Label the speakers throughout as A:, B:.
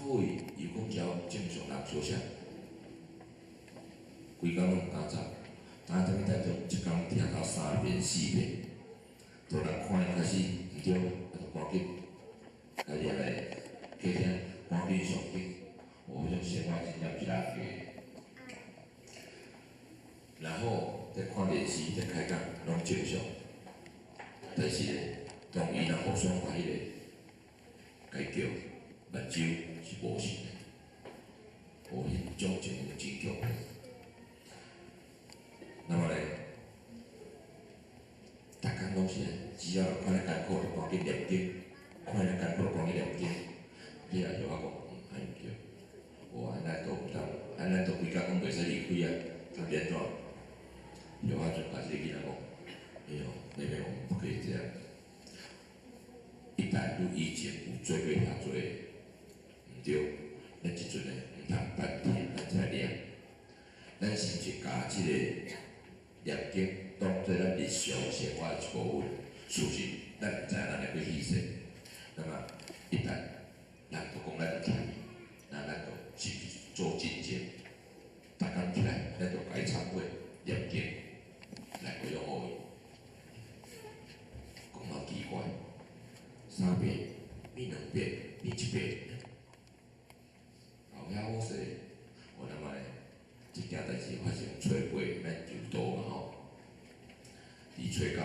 A: 可以又講交正常人相像，規工攏毋敢走，當踮去台中一工聽到三遍四遍，都人看伊開始毋對，啊，就趕緊開始來客廳，趕緊上經，哦，彼種生活真正毋是人過。然後在看電視，在開講，攏正常。但是咧，當伊若無爽快，彼個共伊叫目睭是無神的，哦，彼種情形真強烈。那麼咧，逐工攏是，只要看咧艱苦，就趕緊念經；看咧艱苦，就趕緊念經。你也就我講，按呢毋對，哦，按呢都毋通，按呢都規工攏袂使離開啊，通按怎？有啊，就共這個囡仔講，哎喲，妹妹，我們不可以這樣。一旦你以前有做過遐濟毋對，咱這陣呢毋通暫停，咱才念。咱是毋是共這個念經當做咱日常生活的一部分？事實，咱毋知影咱會去犧牲。那麼一旦咱都講咱有聽，那咱就是毋是做進前，逐工起來，咱就共伊懺悔念經來回向予伊。講嘛奇怪，三遍變兩遍變一遍，後遐好勢，我那麼咧，這件代誌發生初八，咱就道嘛吼。佇初九，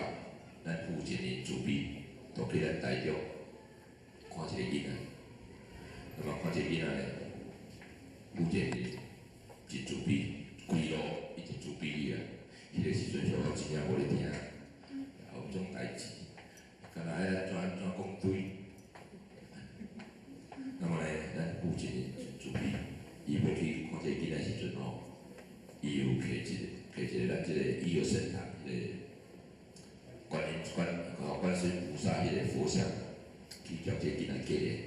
A: 咱負責人慈悲，都去咱台中看一個囡仔。那麼看這個囡仔咧，負責人真慈悲，規路一直慈悲伊啊。彼個時陣我真正無咧聽，有種代誌，敢若愛按怎按怎講對。那麼咧，咱負責人真慈悲，伊欲去看這個囡仔時陣吼，伊有摕一個摕一個咱這個醫藥聖堂彼個觀音觀吼觀世音菩薩彼個佛像，去共這個囡仔結緣。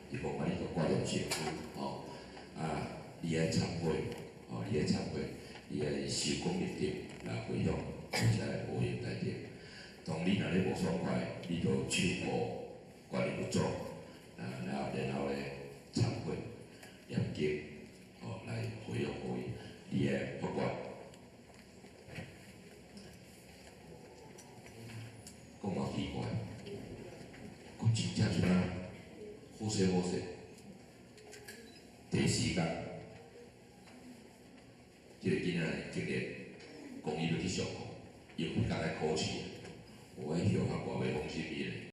A: 伊講啊，你著掛念身軀吼，啊，你愛懺悔，吼，你愛懺悔，你愛修功立德來回向，才會無形大德。當你若咧無爽快，你就手抱觀音佛祖，啊，然後咧懺悔念經，吼，來回向予伊，你會發願。講嘛奇怪，講真正是按呢，好勢好勢。第四工，這個囡仔竟然講伊欲去上課，因為彼工愛考試，我彼小學我袂放心伊咧。